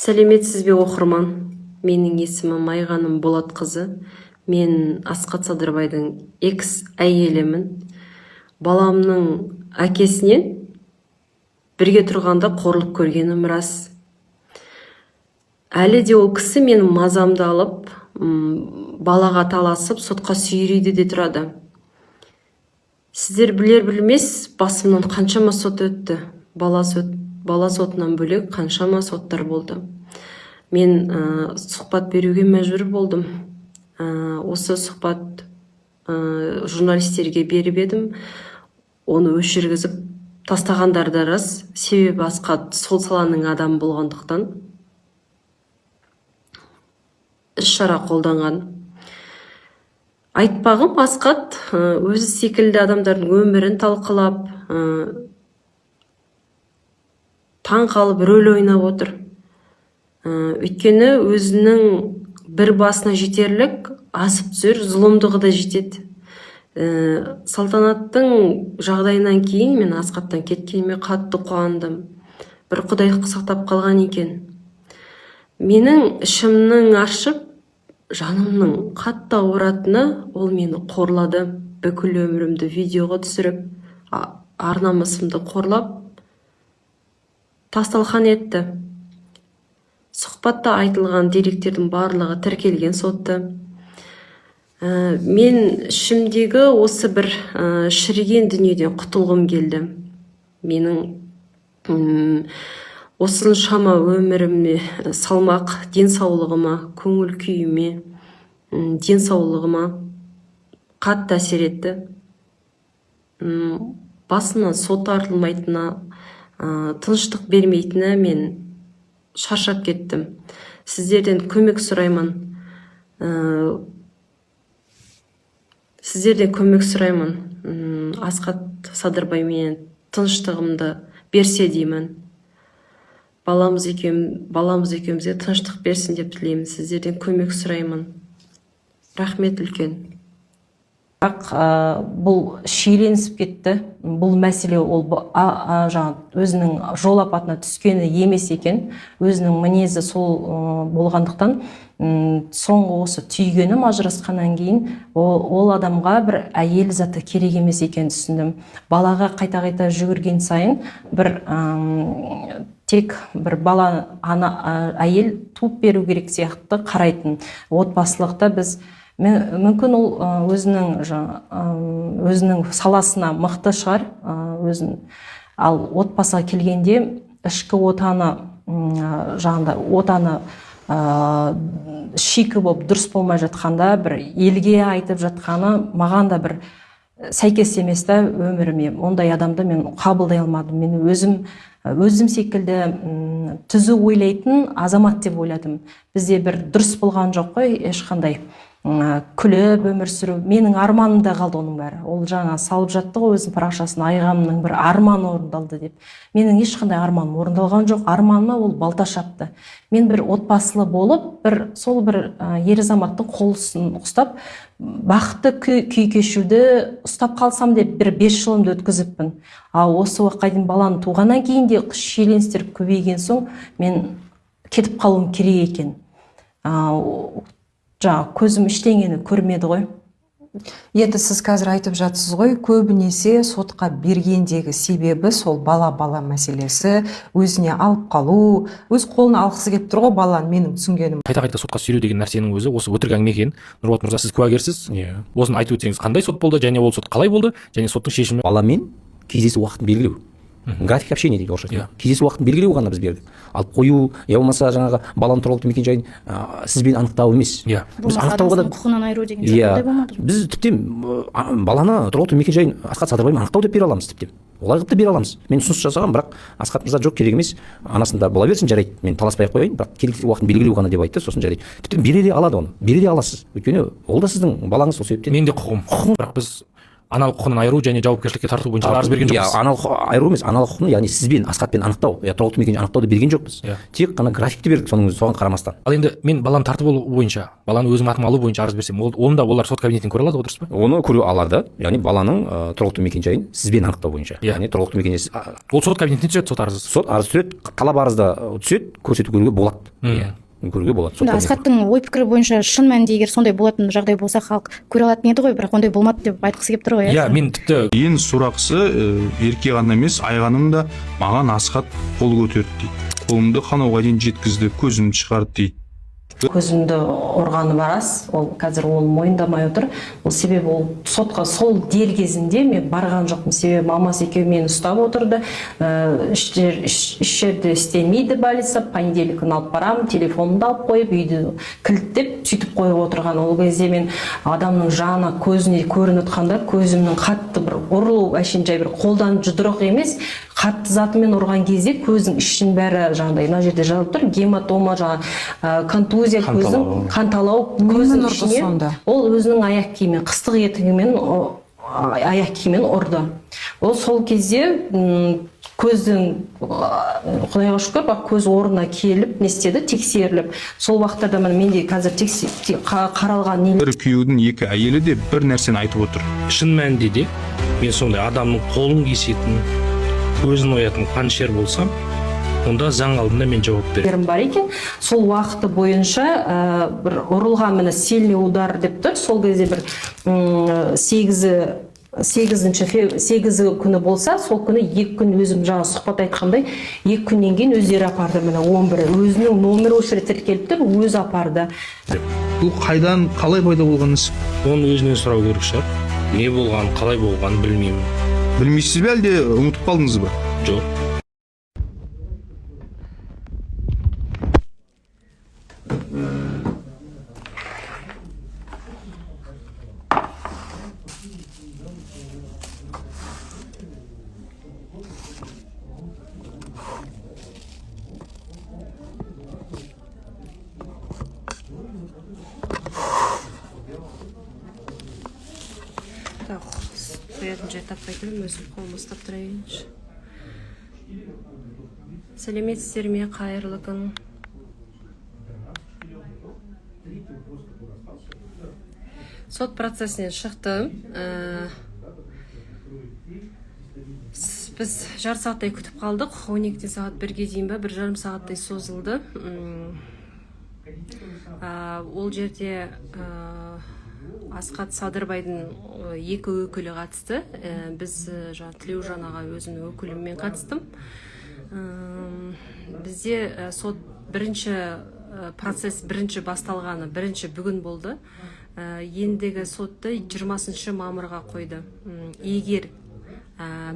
Сәлеметсіз бе, оқырман! Менің есімім Айғаным Болатқызы. Мен Асхат Садырбайдың экс әйелімін. Баламның әкесінен бірге тұрғанда қорлық көргенім рас. Әлі де ол кісі менің мазамды алып, балаға таласып, сотқа сүйрейді де тұрады. Сіздер білер білмес басымнан қаншама сот өтті. Бала сот, бала сотынан бөлек қаншама соттар болды. Мен сұхбат беруге мәжбүр болдым. Осы сұхбат журналистерге беріп едім, оны өшіргізіп тастағандар да рас. Себебі Асхат сол саланың адамы болғандықтан, іс шара қолданған. Айтпағым, Асхат өзі секілді адамдардың өмірін талқылап, таң қалып рөл ойнап отыр. Өйткені өзінің бір басына жетерлік асып түсер зұлымдығы да жетеді. Салтанаттың жағдайынан кейін мен Асхаттан кеткеніме қатты қуандым. Бір құдай сақтап қалған екен. Менің ішімнің ашып, жанымның қатты ауыратыны, ол мені қорлады. Бүкіл өмірімді видеоға түсіріп, ар намысымды қорлап, тас-талқан етті. Сұхбатта айтылған деректердің барлығы тіркелген сотта. Мен ішімдегі осы бір шіріген дүниеден құтылғым келді. Менің осыншама өміріме салмақ, денсаулығыма, көңіл күйіме, денсаулығыма қатты әсер етті. Басымнан сот артылмайтынына, тыныштық бермейтіні, мен шаршап кеттім. Сіздерден көмек сұраймын. Сіздерден көмек сұраймын. Асхат Садырбай менен тыныштығымды берсе деймін. Баламыз екеумізге тыныштық берсін деп тілеймін. Сіздерден көмек сұраймын. Рахмет үлкен. Бірақ бұл шиеленісіп кетті бұл мәселе. Ол жаңа өзінің жол апатына түскені емес екен, өзінің мінезі сол болғандықтан. Соңғы осы түйгенім, ажырасқаннан кейін ол адамға бір әйел заты керек емес екенін түсіндім. Балаға қайта қайта жүгірген сайын бір тек бір бала ана, әйел туып беру керек сияқты қарайтын. Отбасылықта біз мүмкін ол өзінің жаңа, өзінің саласына мықты шығар, өзін, ал отбасыға келгенде ішкі отаны, жаңағыдай отаны шикі болып, дұрыс болмай жатқанда, бір елге айтып жатқаны маған да бір сәйкес емес та өміріме. Ондай адамды мен қабылдай алмадым. Мен өзім секілді түзу ойлайтын азамат деп ойладым. Бізде бір дұрыс болған жоқ қой ешқандай. Күліп өмір сүру менің арманымда қалды оның бәрі. Ол жаңа салып жатты ғой өзінің парақшасына, Айғанымның бір арманы орындалды деп. Менің ешқандай арманым орындалған жоқ. Арманыма ол балта шапты. Мен бір отбасылы болып, бір сол бір ер азаматтың қол ұшын ұстап, бақытты күй кешуді ұстап қалсам деп бір 5 жылымды өткізіппін. Ал осы уақытқа дейін, баланы туғаннан кейін де шиеленістер көбейген соң, мен кетіп қалуым керек екен. Жаңағы көзім ештеңені көрмеді ғой. Енді сіз қазір айтып жатсыз ғой, көбінесе сотқа бергендегі себебі сол бала мәселесі, өзіне алып қалу, өз қолына алғысы келіп тұр ғой баланы, менің түсінгенім. Қайта қайта сотқа сүйреу деген нәрсенің өзі осы өтірік әңгіме екен. Нұрболат мырза, сіз куәгерсіз. Иә. Осыны айтып өтсеңіз, қандай сот болды және ол сот қалай болды және соттың шешімі? Баламен кездесу уақытын белгілеу, график общения дейді орысша. Кездесу уақытын белгілеу ғана біз бердік. Алып қою я болмаса жаңағы баланың тұрғылықты мекенжайын сізбен анықтау емес. Иә. Біз Болмаса анықтауға да анасының құқығынан айыру деген сияқты, ондай болмады ғой. Біз тіптен баланы тұрғылықты мекенжайын Асхат Садырбаймен анықтау деп бере аламыз, тіптен олай қылып та бере аламыз. Мен ұсыныс жасағанмын, бірақ Асхат мырза: «Жоқ, керек емес, анасында бола берсін, жарайды, мен таласпай ақ қояйын, бірақ керек уақытын белгілеу ғана», — деп айтты. Сосын жарайды, тіптен бере де алады, оны бере де аласыз, өйткені ол да сіздің балаңыз, сол себептен. Менің де құқығым, бірақ біз Аналық құқығынан айыру және жауапкершілікке тарту бойынша арыз берген Иә, жоқпыз. Аналық айыру емес, аналық құқығын, яғни сізбен, Асхатпен анықтау, иә, тұрғылықты мекен анықтауды берген жоқпыз. Тек қана графикті бердік, соның өзі, соған қарамастан. Ал енді мен баланы тартып алу бойынша, баланы өзім атыма алу бойынша арыз берсем, ол оны да олар сот кабинетінен көре алады ғой, дұрыс па? Оны көре алады, яғни баланың тұрғылықты мекен жайын сізбен анықтау бойынша. Иә. Яғни тұрғылықты мекен Ол сот кабинетіне түседі, сот арызы. Сот арыз түседі, талап арыз да түседі, көрсету, көруге болады. Иә, көруге болады сот Сонда кабинетінен. Асхаттың ой пікірі бойынша, шын мәнінде егер сондай болатын жағдай болса, халық көре алатын еді ғой, бірақ ондай болмады деп айтқысы келіп тұр ғой. Иә, мен тіпті Ең сорақысы, Ерке ғана емес, Айғаным да маған Асхат қол көтерді дейді, қолымды қанауға дейін жеткізді, көзімді шығарды дейді. Көзімді ұрғаны бар, рас. Ол қазір оны мойындамай отыр. Ол себебі ол сотқа сол дер кезінде мен барған жоқпын, себебі мамасы екеуі мені ұстап отырды. Іш жерде істемейді больница, понедельник күні алып барамын, телефонымды алып қойып, үйді кілттеп, сөйтіп қойып отырған. Ол кезде мен адамның жаны көзіне көрініп отқанда, көзімнің қатты бір ұрылу, әшейін жай бір қолдан жұдырық емес, қатты затымен ұрған кезде көздің ішінің бәрі жаңағыдай, мына жерде жазылып тұр, гематома, жаңағы контузия, көздің қанталау. Немен Көздің ұрды ішіне. сонда? Ол өзінің аяқ киімімен, қыстық етігімен, аяқ киіммен ұрды. Ол сол кезде көздің, құдайға шүкір, бірақ көз орнына келіп, не істеді, тексеріліп, сол уақыттарда, міне, менде қазір қаралған нелер. Бір күйеудің екі әйелі де бір нәрсені айтып отыр. Шын мәнінде де мен сондай адамның қолын кесетін, көзін оятын қанішер болсам, онда заң алдында мен жауап беремін. Бар екен. Сол уақыты бойынша бір ұрылған, міне, сильный удар деп тұр. Сол кезде бір сегізінші 8-і күні болса, сол күні 2 күн, өзім жаңа сұхбат айтқандай, 2 күннен кейін өздері апарды. Міне, 11-і, өзінің номері осы жерде тіркеліп тұр, өзі апарды. Бұл қайдан, қалай пайда болған іс? Оны өзінен сұрау керек шығар. Не болғанын, қалай болғанын білмеймін. Білмейсіз бе, әлде ұмытып қалдыңыз ба? Жоқ. Так, қоятын жер таппай тұрмын, өзім қолыма ұстап тұра берейінші. Сәлеметсіздер ме, қайырлы күн! Сот процесінен шықтым. Біз жарты сағаттай күтіп қалдық, 12-ден сағат 1-ге дейін ба, 1,5 сағаттай созылды. Ол жерде Асхат Садырбайдың екі өкілі қатысты. Біз жаңа Тілеужан аға, өзімнің өкіліммен қатыстым. Бізде сот бірінші, процесс бірінші басталғаны бірінші бүгін болды. Ендігі сотты 20 мамырға қойды. Егер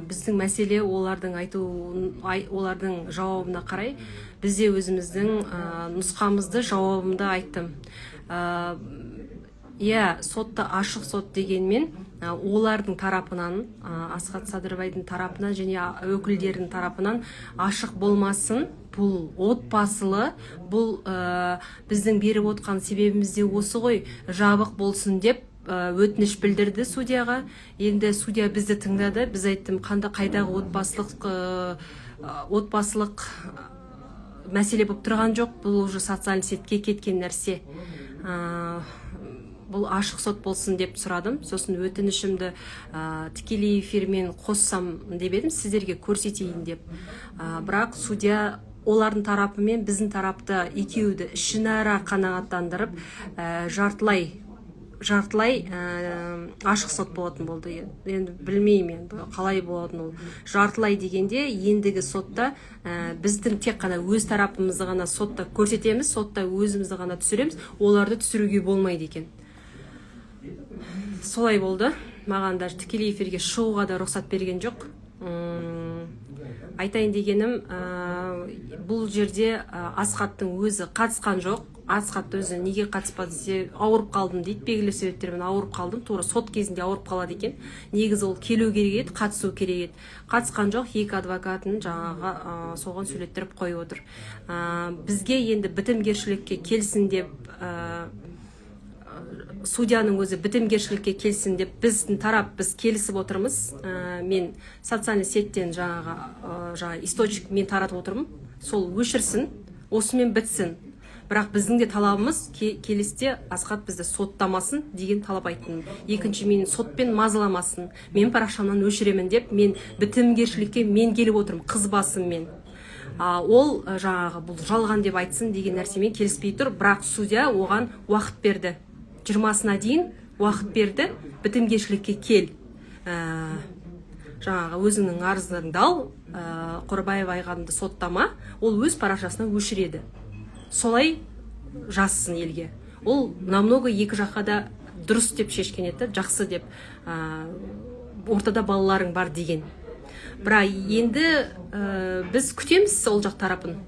біздің мәселе олардың айту, олардың жауабына қарай, бізде өзіміздің нұсқамызды, жауабымды айттым. Иә, сотты ашық сот дегенмен, олардың тарапынан, Асхат Садырбайдың тарапынан және өкілдерінің тарапынан ашық болмасын, бұл отбасылы, бұл біздің беріп отқан себебіміз де осы ғой, жабық болсын деп өтініш білдірді судьяға. Енді судья бізді тыңдады. Біз айттым, қанда қайдағы отбасылық мәселе болып тұрған жоқ, бұл уже социальный сеть ке кеткен нәрсе. Бұл ашық сот болсын деп сұрадым. Сосын өтінішімді тікелей эфирмен қоссам деп едім, сіздерге көрсетейін деп. Бірақ судья олардың тарапы мен біздің тарапты, екеуді ішінара қанағаттандырып, жартылай ашық сот болатын болды. Енді білмеймін енді қалай болатын ол жартылай дегенде. Ендігі сотта біздің тек қана өз тарапымызды ғана сотта көрсетеміз, сотта өзімізді ғана түсіреміз, оларды түсіруге болмайды екен. Солай болды. Маған даже тікелей эфирге шығуға да рұқсат берген жоқ. Айтайын дегенім, бұл жерде Асхаттың өзі қатысқан жоқ. Асхат өзі неге қатыспады десе, ауырып қалдым дейді, белгілі себептермен ауырып қалдым. Тура сот кезінде ауырып қалады екен. Негізі ол келу керек еді, қатысу керек еді, қатысқан жоқ. Екі адвокатын жаңағы соған сөйлеттіріп қойып отыр. Бізге енді бітімгершілікке келсін деп Судьяның өзі бітімгершілікке келсін деп біздің тарап, біз келісіп отырмыз. Мен социальный сетьтен жаңағы источник мен таратып отырмын, сол өшірсін, осымен бітсін. Бірақ біздің де талабымыз келесіде Асхат бізді соттамасын деген талап айттым. Екінші, мені сотпен мазаламасын, мен парақшамнан өшіремін деп, мен бітімгершілікке мен келіп отырмын қыз басыммен. Ол жаңағы бұл жалған деп айтсын деген нәрсемен келіспей тұр. Бірақ судья оған уақыт берді, 20-сына дейін уақыт берді: бітімгершілікке кел, жаңағы өзіңнің арызыңды ал, Қорабаева Айғанымды соттама. Ол өз парақшасынан өшіреді, солай жазсын елге. Ол намного екі жаққа да дұрыс деп шешкен еді, жақсы деп, ортада балаларың бар деген. Бірақ енді біз күтеміз ол жақ тарапын.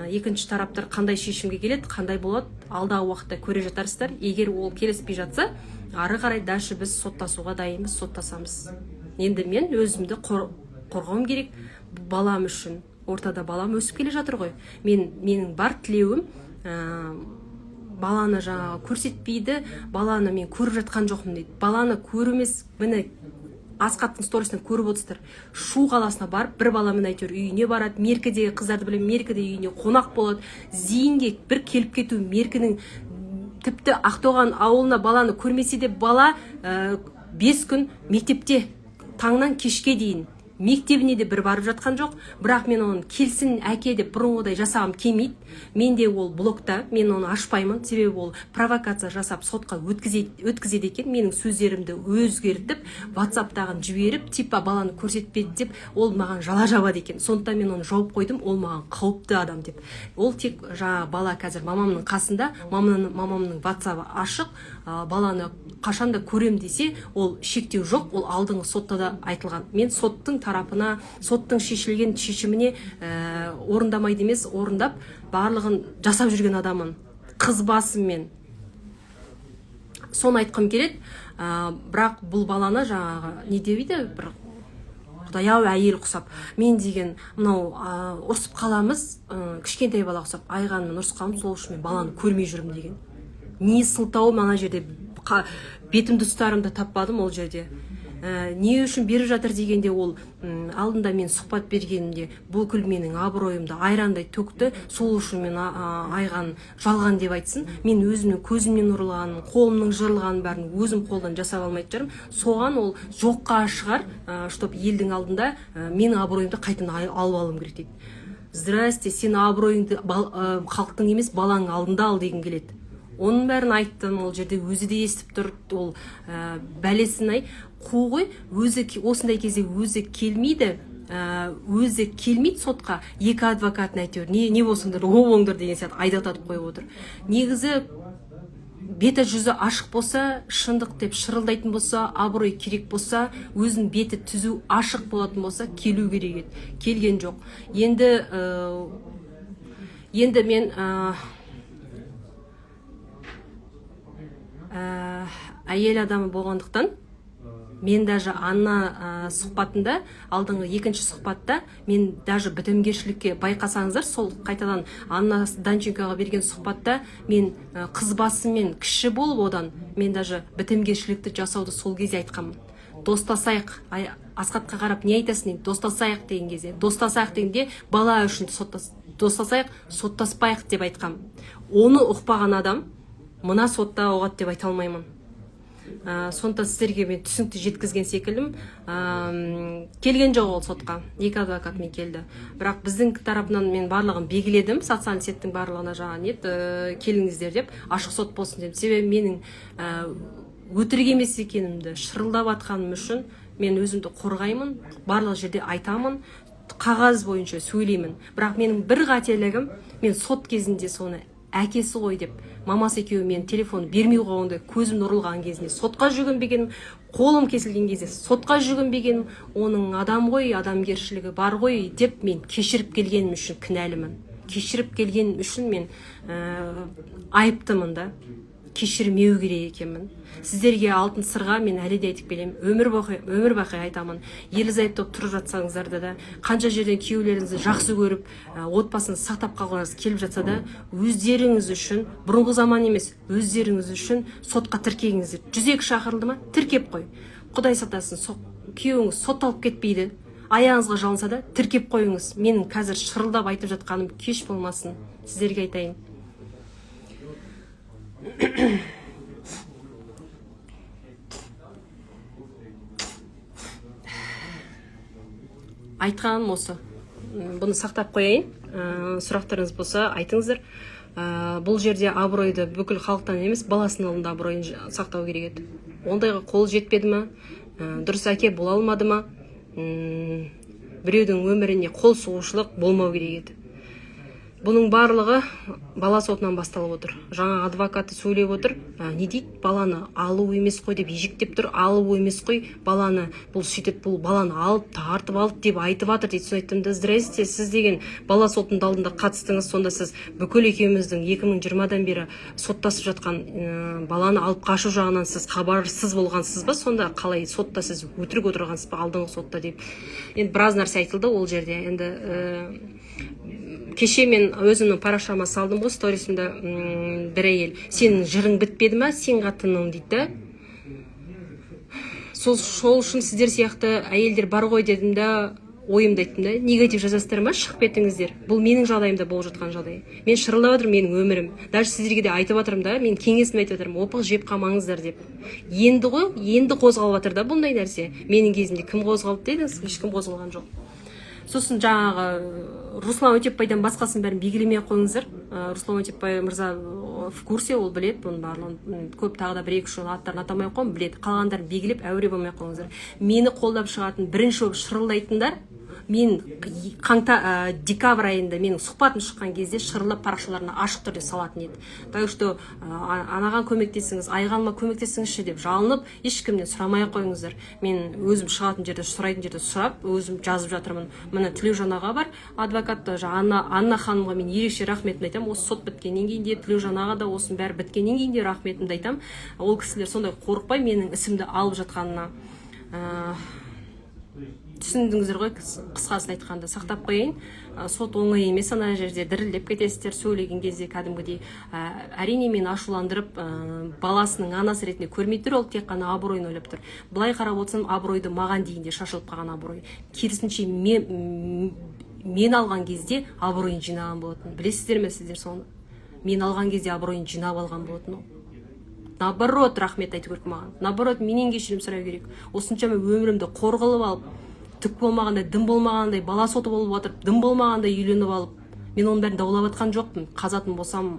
Екінші тараптар қандай шешімге келеді, қандай болады, алдағы уақытта көре жатарсыздар. Егер ол келіспей жатса, ары қарай дальше біз соттасуға дайынбыз, соттасамыз. Енді мен өзімді қорғауым керек балам үшін. Ортада балам өсіп келе жатыр ғой. Менің бар тілеуім, баланы жаңағы көрсетпейді, баланы мен көріп жатқан жоқпын дейді. Баланы көру емес, міне, Асхаттың сторисынан көріп отырсыздар, Шу қаласына барып бір баламен әйтеуір үйіне барады. Меркідегі қыздарды білемін, Меркіде үйіне қонақ болады. Зейінге бір келіп кету, Меркінің, тіпті Ақтоған ауылына баланы көрмесе де, бала 5 күн мектепте, таңнан кешке дейін, мектебіне де бір барып жатқан жоқ. Бірақ мен оны келсін әке деп бұрынғыдай жасағым келмейді. Менде ол блокта, мен оны ашпаймын, себебі ол провокация жасап сотқа өткізеді екен. Менің сөздерімді өзгертіп, ватсаптағын жіберіп, типа баланы көрсетпеді деп, ол маған жала жабады екен. Сондықтан мен оны жауып қойдым, ол маған қауіпті адам деп. Ол тек жаңағы бала қазір мамамның қасында, мамамның ватсабы ашық, баланы қашанда көрем десе, ол шектеу жоқ. Ол алдыңғы сотта да айтылған. Мен соттың тарапына, соттың шешілген шешіміне орындамайды емес, орындап, барлығын жасап жүрген адаммын, қыз басыммен, соны айтқым келеді. Бірақ бұл баланы жаңағы не деп еді, бір құдай ау, әйел құсап мен деген мынау, ұрысып қаламыз, кішкентай бала құсап Айғанмен ұрысып қаламыз, сол үшін мен баланы көрмей жүрмін деген не сылтау? Ана жерде бетімді ұстарымды таппадым. Ол жерде не үшін беріп жатыр дегенде, ол алдында мен сұхбат бергенімде бүкіл менің абыройымды айрандай төкті, сол үшін мен Айған жалған деп айтсын. Мен өзімнің көзімнен ұрылғанын, қолымның жырылғанын, бәрін өзім қолдан жасап алмайтын шығармын. Соған ол жоққа шығар, чтоб елдің алдында менің абыройымды қайтадан алып алуым керек дейді. Здрасте, сен абыройыңды халықтың емес, балаңның алдында ал дегім келеді. Оның бәрін айттым, ол жерде өзі де естіп тұр. Ол бәлесін ай, қу ғой өзі. Осындай кезде өзі келмейді, өзі келмейді сотқа, екі адвокатын әйтеуір не болсыңдар, о болыңдар деген сияқты айдататып қойып отыр. Негізі беті жүзі ашық болса, шындық деп шырылдайтын болса, абырой керек болса, өзінің беті түзу ашық болатын болса, келу керек еді, келген жоқ. Енді мен әйел адамы болғандықтан, мен даже Анна сұхбатында, алдыңғы екінші сұхбатта мен даже бітімгершілікке, байқасаңыздар, сол қайтадан Анна Данченкоға берген сұхбатта мен қыз басыммен кіші болып, одан мен даже бітімгершілікті жасауды сол кезде айтқанмын: достасайық. Асхатқа қарап не айтасың дейді, достасайық деген кезде, достасайық дегенде бала үшін достасайық, соттаспайық деп айтқанмын. Оны ұқпаған адам мына сотта ұғады деп айта алмаймын. Сондықтан сіздерге мен түсінікті жеткізген секілдімін. Келген жоқ ол сотқа, екі адвокатымен келді. Бірақ біздің тарапынан мен барлығын белгіледім, социальный сетьтің барлығына жаңағы нет, келіңіздер деп, ашық сот болсын деп. Себебі менің өтірік емес екенімді, шырылдап жатқаным үшін мен өзімді қорғаймын, барлық жерде айтамын, қағаз бойынша сөйлеймін. Бірақ менің бір қателігім, мен сот кезінде соны әкесі ғой деп, мамасы екеуі мен телефон бермей қойғанда, көзім ұрылған кезінде сотқа жүгінбегенім, қолым кесілген кезде сотқа жүгінбегенім, оның адам ғой, адамгершілігі бар ғой деп мен кешіріп келгенім үшін кінәлімін, кешіріп келгенім үшін мен айыптымын да. Кешірмеу керек екенмін. Сіздерге алтын сырға мен әлі де айтып келемін, өмір бақи, өмір бақи айтамын. Ерлі зайыпты болып тұрып жатсаңыздар да, қанша жерден күйеулеріңізді жақсы көріп, отбасын сақтап қалғыларыңыз келіп жатса да, өздеріңіз үшін, бұрынғы заман емес, өздеріңіз үшін сотқа тіркеңіздер. 102 шақырылды ма, тіркеп қой. Құдай сақтасын, күйеуіңіз сотталып кетпейді. Аяғыңызға жалынса да, тіркеп қойыңыз. Менің қазір шырылдап айтып жатқаным кеш болмасын, сіздерге айтайын. Айтқаным осы. Бұны сақтап қояйын. Сұрақтарыңыз болса, айтыңыздар. Бұл жерде абыройды бүкіл халықтан емес, баласының алдында абыройын сақтау керек еді. Ондайға қол жетпеді ма? Дұрыс әке бола алмады ма? Біреудің өміріне қол сұғушылық болмау керек еді. Бұның барлығы бала сотынан басталып отыр. Жаңа адвокаты сөйлеп отыр. Не дейді? Баланы алу емес қой деп ежіктеп тұр. Алу емес қой баланы, бұл сөйтіп, бұл баланы алып, тартып алды деп айтып жатыр дейді. Соны айттым да: «Здрасте, сіз деген бала сотының алдында қатыстыңыз. Сонда сіз бүкіл екеуміздің 2020-дан бері соттасып жатқан баланы алып қашу жағынан сіз хабарсыз болғансыз ба? Сонда қалай сотта сіз өтірік отырғансыз ба алдыңғы сотта?» — деп. Енді біраз нәрсе айтылды ол жерде. Енді кеше мен өзімнің парақшама салдым ғой, сторисімде. Бір әйел: «Сенің жырың бітпеді ма, сен қатының?» — дейді да. Сол үшін сіздер сияқты әйелдер бар ғой дедім да, ойымды айттым да. Негатив жазасыздар ма, шығып кетіңіздер. Бұл менің жағдайымда болып жатқан жағдай. Мен шырылдап жатырмын, менің өмірім. Даже сіздерге де айтып жатырмын да, мен кеңесімді айтып жатырмын: опық жеп қалмаңыздар деп. Енді ғой, енді қозғалып жатыр да бұндай нәрсе. Менің кезімде кім қозғалды дедіңіз? Ешкім қозғалған жоқ. Сосын жаңағы Руслан Өтепбайдан басқасын бәрін белгілемей ақ қойыңыздар. Руслан Өтепбай мырза в курсе, ол біледі бұның барлығын. Көп тағы да бір екі үш аттарын атамай ақ қояйын, біледі. Қалғандарын белгілеп әуре болмай ақ қойыңыздар. Мені қолдап шығатын, бірінші болып шырылдайтындар, мен қаңта, декабрь айында менің сұхбатым шыққан кезде шырылдап парақшаларына ашық түрде салатын еді. Так что анаған көмектесіңіз, Айғаныма көмектесіңізші деп жалынып ешкімнен сұрамай ақ қойыңыздар. Мен өзім шығатын жерде, сұрайтын жерде сұрап, өзім жазып жатырмын. Міне, Тілеужан аға бар, адвокат. Жаңа Анна ханымға мен ерекше рахметімді айтамын. Осы сот біткеннен кейін де, Тілеужан аға да, осының бәрі біткеннен кейін де рахметімді айтамын. Ол кісілер сондай қорықпай менің ісімді алып жатқанына. Түсіндіңіздер ғой, қысқасын айтқанда. Сақтап қояйын. Сот оңай емес, ана жерде дірілдеп кетесіздер сөйлеген кезде кәдімгідей. Әрине, мені ашуландырып, баласының анасы ретінде көрмей тұр, ол тек қана абыройын ойлап тұр. Былай қарап отырсам, абыройды маған дейін де шашылып қалған абырой. Керісінше, мен алған кезде абыройын жинаған болатын, білесіздер ме сіздер соны? Мен алған кезде абыройын жинап алған болатын ол. Наоборот, рахмет айту керек маған, наоборот, менен кешірім сұрау керек. Осыншама өмірімді қор қылып алып, түк болмағандай, дым болмағандай, бала соты болып отырып, дым болмағандай үйленіп алып, мен оның бәрін даулап жатқан жоқпын. Қазатын болсам,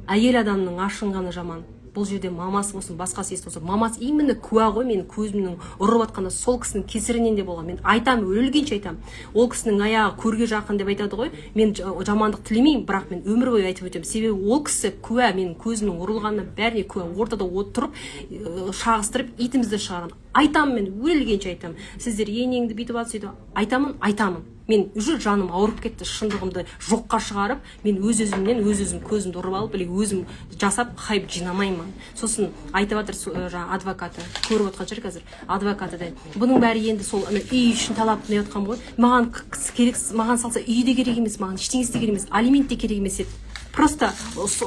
әйел адамның ашынғаны жаман. Бұл жерде мамасы болсын, басқасы есі болсын, мамасы именно куә ғой. Менің көзімнің ұрып жатқанда сол кісінің кесірінен де болған. Мен айтамын, өлгенше айтамын, ол кісінің аяғы көрге жақын деп айтады ғой. Мен жамандық тілемеймін, бірақ мен өмір бойы айтып өтемін, себебі ол кісі куә, менің көзімнің ұрылғанына бәріне куә. Ортада отырып, шағыстырып, итімізді шығарған. Айтамын, мен өлгенше айтамын. Сіздер енеңді бүйтіп жатыр, сөйтіп айтамын, айтамын. Мен уже жаным ауырып кетті. Шындығымды жоққа шығарып, мен өз өзімнен өз өзім көзімді ұрып алып или өзім жасап хайп жинамаймын. Сосын айтып жатыр жаңағы адвокаты, көріп отқан шығар қазір адвокаты да. Бұның бәрі енді сол ана үй үшін талап не жатқан ғой. Маған керек, маған салса, үй де керек емес, маған ештеңесі де керек емес, алимент те керек емес еді. Просто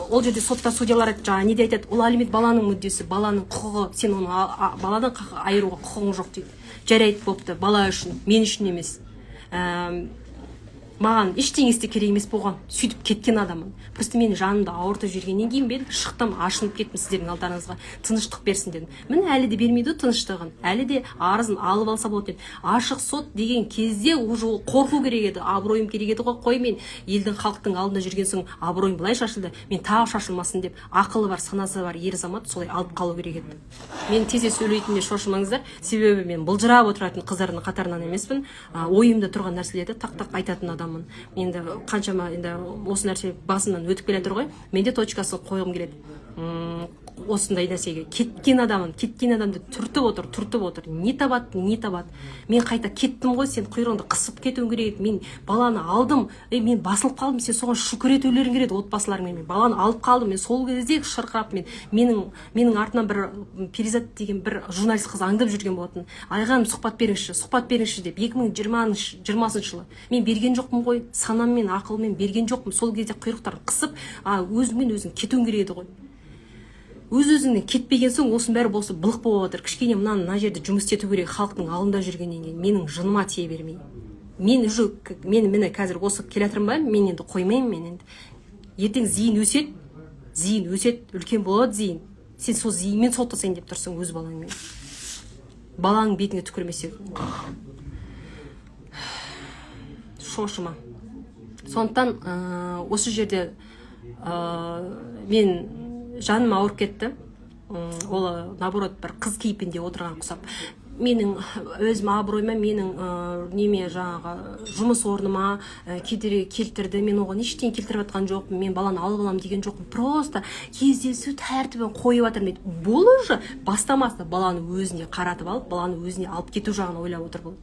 ол жерде сотта судьялар жаңағы неде айтады: ол алимент баланың мүддесі, баланың құқығы, сен оны баладан айыруға құқығың жоқ дейді. Жарайды, бопты, бала үшін, мен үшін емес. Маған ештеңесі де керек емес болған, сөйтіп кеткен адаммын. Просто менің жанымды ауыртып жібергеннен кейін мен шықтым, ашынып кеттім сіздердің алдарыңызға. Тыныштық берсін дедім. Міне, әлі де бермейді ғой тыныштығын, әлі де арызын алып алса болады деді. Ашық сот деген кезде уже ол қорқу керек еді, абыройым керек еді ғой. Қой, мен елдің, халықтың алдында жүрген соң абыройым былай шашылды, мен тағы шашылмасын деп, ақылы бар, санасы бар ер азамат солай алып қалу керек еді. Мен тез сөйлейтініне шошымаңыздар, себебі мен былжырап отыратын қыздардың қатарынан емеспін. Ойымда тұрған нәрселерді тақ тақ айтатын адаммын. Енді қаншама, енді осы нәрсе басымнан өтіп келе жатыр ғой, менде точкасын қойғым келеді. Осындай нәрсеге кеткен адамын, кеткен адамды түртіп отыр, түртіп отыр. Не табады, не табады? Мен қайта кеттім ғой, сен құйрығыңды қысып кетуің керек еді. Мен баланы алдым, ей, мен басылып қалдым, сен соған шүкір етулерің керек еді отбасыларыңмен. Мен баланы алып қалдым, мен сол кезде шырқырап, мен менің артымнан бір Перизат деген бір журналист қыз аңдып жүрген болатын. «Айғаным, сұхбат беріңізші, сұхбат беріңізші», – деп. 2020 жылы мен берген жоқпын ғой, санаммен, ақылмен берген жоқпын. Сол кезде құйрықтарын қысып, а өзіңмен өзің кетуің керек еді ғой. Өз өзіңнен кетпеген соң, осының бәрі болса, былық болып жатыр. Кішкене мынаны, мына жерде жұмыс істету керек халықтың алдында жүргеннен кейін, менің жыныма тие бермей. Мен уже мен міне қазір осы келе жатырмын ба, мен енді қоймаймын. Мен енді ертең Зейін өседі, Зейін өседі, үлкен болады Зейін. Сен сол Зейінмен соттасайын деп тұрсың өз балаңмен. Баланың бетіңе түкірмесе, шошыма. Сондықтан осы жерде мен жаным ауырып кетті. Ол наоборот, бір қыз кейпінде отырған құсап, менің өзім абыройыма, менің неме, жаңағы жұмыс орныма кедергі келтірді. Мен оған ештеңе келтіріп жатқан жоқпын, мен баланы алып аламын деген жоқпын, просто кездесу тәртібін қойып жатырмын дейді. Бұл уже бастамасы баланы өзіне қаратып алып, баланы өзіне алып кету жағын ойлап отыр. Бұл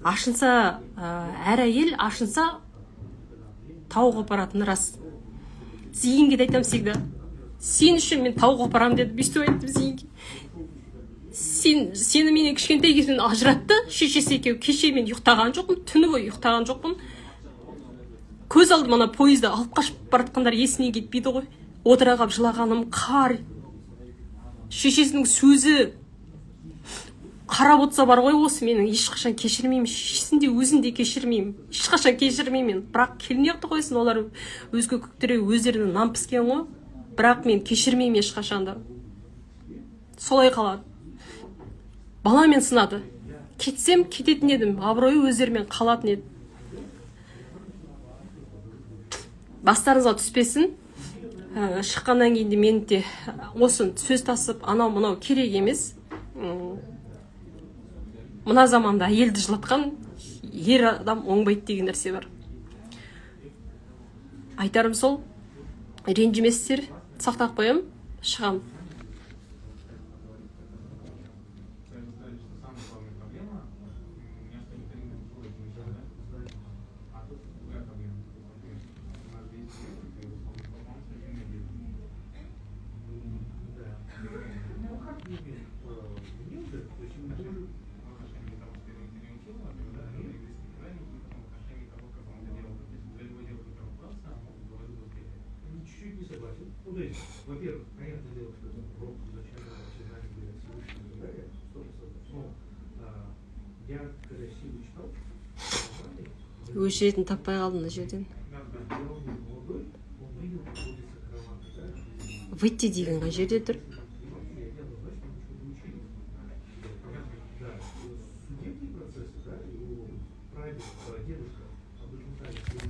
ашынса, әр әйел ашынса, тау қопаратыны рас. Зейінге де айтамын всегда: «Сен үшін мен тау қопарамын», – дедім. Өйстіп айттым Зейінге. Сені менен кішкентай кезімнен ажыратты шешесі екеуі. Кеше мен ұйықтаған жоқпын, түні бойы ұйықтаған жоқпын. Көз алдыма ана пойызда алып қашып бара жатқандар есімнен кетпейді ғой. Отыра қалып жылағаным, қар, шешесінің сөзі қарап отырса бар ғой, осы менің ешқашан кешірмеймін. Шешесін де, өзін де кешірмеймін, ешқашан кешірмеймін мен. Бірақ келмей ақ та қойсын олар, өзге көктерге өздеріне нан піскен ғой. Бірақ мен кешірмеймін ешқашан да, солай қалады. Баламен сынады. Кетсем, кететін едім, абыройы өздерімен қалатын еді. Бастарыңызға түспесін. Шыққаннан кейін де мен де осы сөз тасып, анау мынау керек емес. Мына заманда әйелді жылатқан ер адам оңбайды деген нәрсе бар. Айтарым сол, ренжімесіздер, сақтап қоямын, шығамын. Ну, то есть, во-первых, понятное дело, что там рок изначально все знания были от Всевышнего и так далее, 100%. Но я, когда силу читал, Өшіретін таппай қалдым мына жерден. когда он был молодой, он видел, как водится караван, да, Выйти деген қай жерде тұр? и они однозначно ничего не учили. Да, судебные процессы, да, его прадед, дедушка Абдулмуталиб,